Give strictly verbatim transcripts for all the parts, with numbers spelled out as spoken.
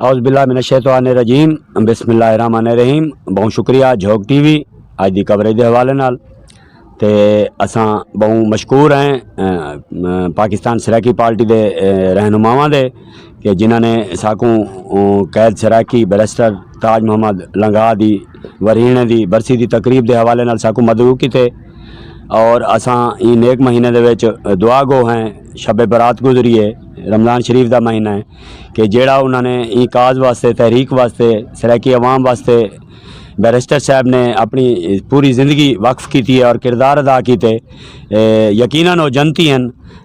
اعوذ باللہ من الشیطان الرجیم۔ بسم اللہ الرحمن الرحیم۔ بہت شکریہ جھوک ٹی وی اج دی کوریج دے حوالے نال۔ تے اساں بہت مشکور ہیں، اہ، پاکستان سرائیکی پارٹی دے، اہ، رہنماواں دے کہ جنہاں نے ساکوں، اہ، قید سرائیکی بیرسٹر تاج محمد لنگا دی ورہینے دی برسی دی تقریب دے حوالے نال ساکوں مدعو کیتے۔ اور اساں این نیک مہینے دے وچ دعا گو ہیں، شب برات گزری ہے، رمضان شریف دا مہینہ ہے، کہ جیڑا انہاں نے این کاز واسطے، تحریک واسطے، سرائیکی عوام واسطے بیرسٹر صاحب نے اپنی پوری زندگی وقف کیتی ہے اور کردار ادا کیتے، اے، یقیناً وہ جنتی ہیں۔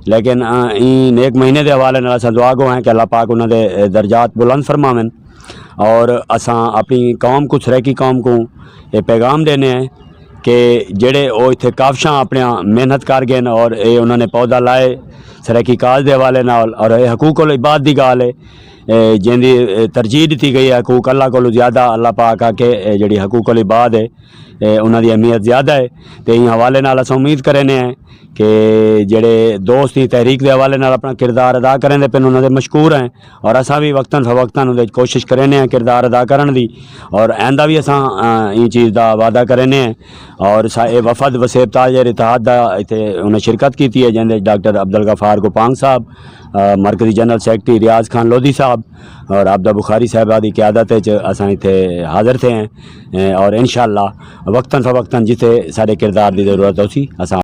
لیکن، آ، این نیک مہینے دے حوالے نال اساں دعا گو ہیں کہ اللہ پاک انہاں دے، اے، درجات بلند فرماون۔ اور اساں اپنی قوم کو، سرائیکی قوم کو یہ پیغام دینے ہیں کہ جڑے وہ اتھے کافشاں اپنی محنت کر گئے اور یہ انہوں نے پودا لائے سرائیکی کاج دے حوالے نال، اور یہ حقوق العباد دی گال ہے، اے، جن دی، اے، ترجیح دتی گئی ہے حقوق اللہ کولوں زیادہ۔ اللہ پاک آ کے، اے، جڑی حقوق العباد ہے، اے، انہاں دی اہمیت زیادہ ہے۔ تے این حوالے نال اساں امید کرنے ہیں کہ جڑے دوست دی تحریک دے حوالے نال اپنا کردار ادا کرن دے پن، انہاں دے مشکور ہیں۔ اور اساں بھی وقتاً فوقتاً انہاں دے کوشش کرنے ہیں کردار ادا کرن دی۔ اور آئندہ بھی اساں، آ، این چیز دا وعدہ کرنے ہیں۔ اور سا-، اے وفد وسیب تاج اتحاد دا اتھے انہاں شرکت کیتی ہے، جن دے ڈاکٹر عبدالغفار گوپانگ صاحب، آ، مرکزی جنرل سیکرٹری ریاض خان لودھی صاحب اور عبدہ بخاری صاحبہ دی قیادت وچ اساں اتھے حاضر تھے ہیں۔ اے، اور انشاءاللہ وقتاً فوقتاً جتھے سارے کردار دی ضرورت ہو سی، اساں